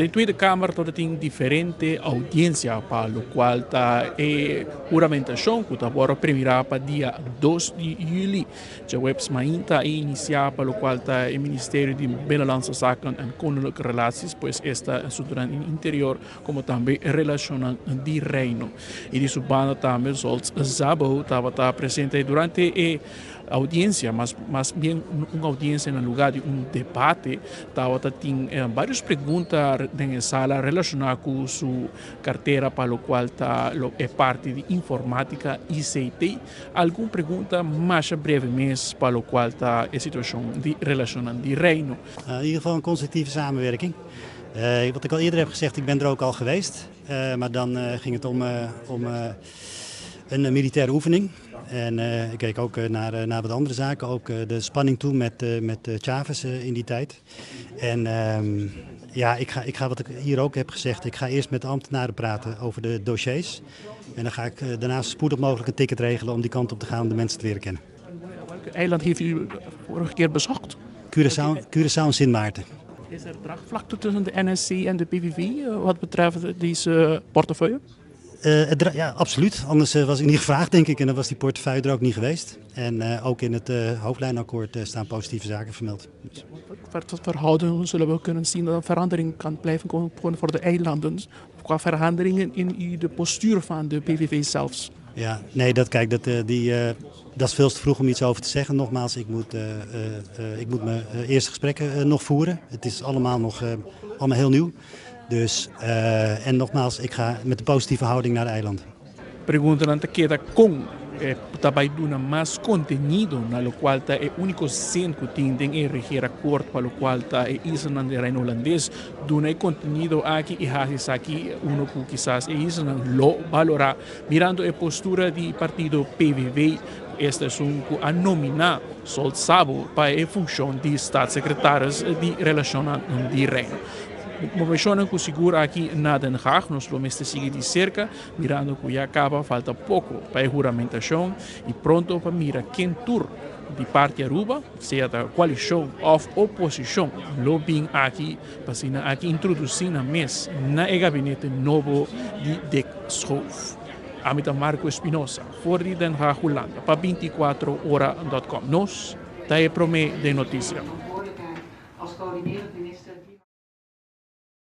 Den Tweede Kamer tabatin diferente audiencia pa locual ta e huramentacion cu ta worde premira pa dia 2 di juli. Djaweps mainta a inicia pa locual ta e Ministerio di Binnenlandse Zaken en Koninklijke Relaties, pues esta asuntonan interior como tambe relacionnan di Reino. Y di su banda tambe Zsolt Szabó tabata presente durante e audiencia, mas bien un audiencia na lugar di un debate. Tabata tin varios pregunta den e sala relaciona cu su cartera pa locual ta e parti di informatica ICT. Algun pregunta mas breve mes pa locual ta e situacion di relacionnan di Reino. In ieder geval een constructieve samenwerking. Wat ik al eerder heb gezegd, ik ben er ook al geweest. Maar dan ging het om een militaire oefening. En ik keek ook naar wat andere zaken, ook de spanning toe met Chavez in die tijd. En ja, ik ga wat ik hier ook heb gezegd, ik ga eerst met de ambtenaren praten over de dossiers. En dan ga ik daarna zo spoedig mogelijk een ticket regelen om die kant op te gaan om de mensen te leren kennen. Welk eiland heeft u vorige keer bezocht? Curaçao, Curaçao en Sint Maarten. Is er draagvlak tussen de NSC en de PVV wat betreft deze portefeuille? Ja, absoluut. Anders was ik niet gevraagd, denk ik. En dan was die portefeuille er ook niet geweest. En ook in het hoofdlijnakkoord staan positieve zaken vermeld. Dus. Wat verhoudingen zullen we kunnen zien dat een verandering kan blijven komen voor de eilanden? Qua veranderingen in de postuur van de PVV zelfs? Ja, nee, kijk, dat is veel te vroeg om iets over te zeggen. Nogmaals, ik moet mijn eerste gesprekken nog voeren. Het is allemaal nog allemaal heel nieuw. Dus, en nogmaals, ik ga met een positieve houding naar de eilanden. Pregunta ta keda con ta bay duna mas contenido na locual ta e unico zin cu tin den e regeerakkoord pa locual ta e islanan di Reino Hulandes, duna e contenido aki y haci esaki uno cu kisas e islanan lo valora, mirando e postura di partido PVV, esta esun cu a nomina Zsolt Szabó pa e funcion di staatssecretaris di Relacionnan di Reino. Movecion cu sigur aki na Den Haag nos lo mester sigui di cerca, mirando cu ya caba falta poco pa e huramentacion y pronto pa mira ken tur di parti Aruba, sea di coalicion of oposicion, lo bin aki pa asina aki introduci nan mes na e gabinete nobo di Dick Schoof. Ami ta Marco Espinosa, for di Den Haag, Hulanda, pa 24ora.com. Nos ta e prome den noticia. Als coördinerend